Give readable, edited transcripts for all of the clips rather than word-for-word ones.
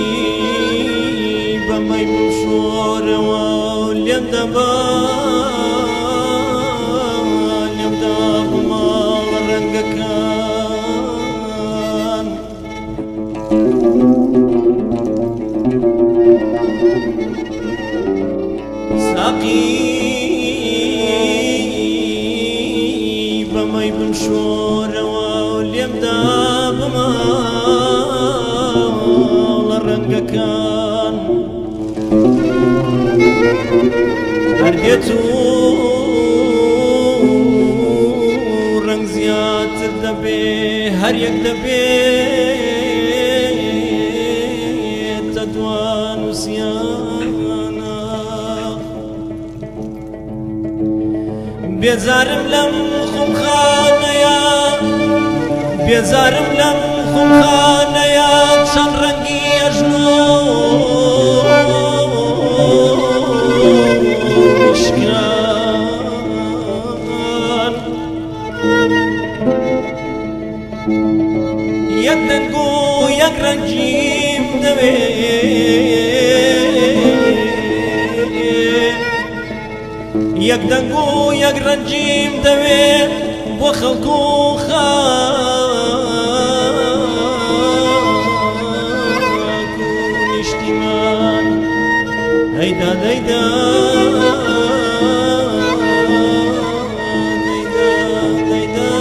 ساقی بەمەی بشۆرەوە لێم دەبا لێم دا بماڵە ڕەنگەکان. ساقی بەمەی بمشۆرەوە لێم دا بماڵە ڕەنگەکان. هەر دێت و ڕەنگ زیاتر دەبێ، هەر یەک دەبێتە دوان و سیانە. بێزارم لەم خمخانەیە، بێزارم لەم خمخانەیە، چەند ڕەنگی ئەژنۆ شکان. یەک دەنگ و یەک ڕەنگیم دەوێ، یەک دەنگ و یەک ڕەنگیم دەوێ بۆ خەڵک و خاک و نیشتیمان. هەیدا دەیدا دەیدا دەیدا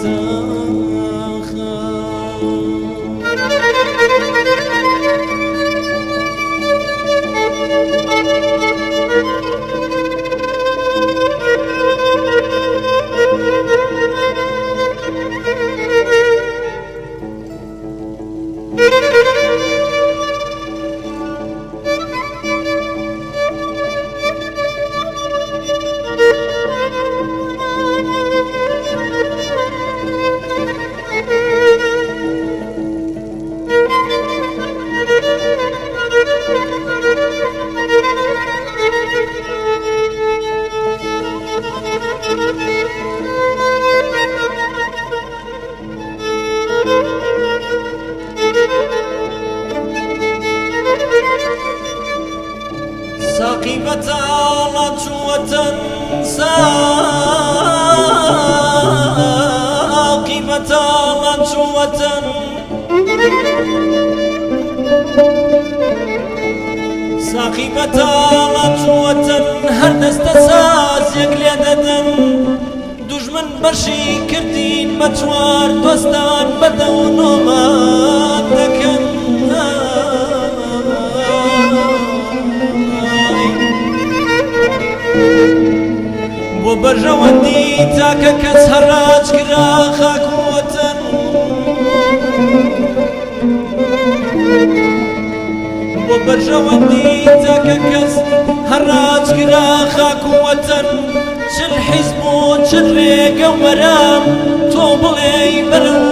تاخە. ساقی بەتاڵە چووەتەن، ساقی بەتاڵە چووەتەن، ساقی بەتاڵە چووەتەن، هەر دەستە سازێک لێ دەدەن. دوژمن بەشی کردین بە چوار، دۆستان بەدەو نۆمان دەکەن. بۆ بەرژەوەندی تاکە کەس هەڕاج کرا خاک و وەتەن. بۆ بەرژەوەندی تاکە کەس هەڕاج کرا خاک و وەتەن. چل حیزب و چل ڕێگە و مەرام، تۆ بڵێی بەرەو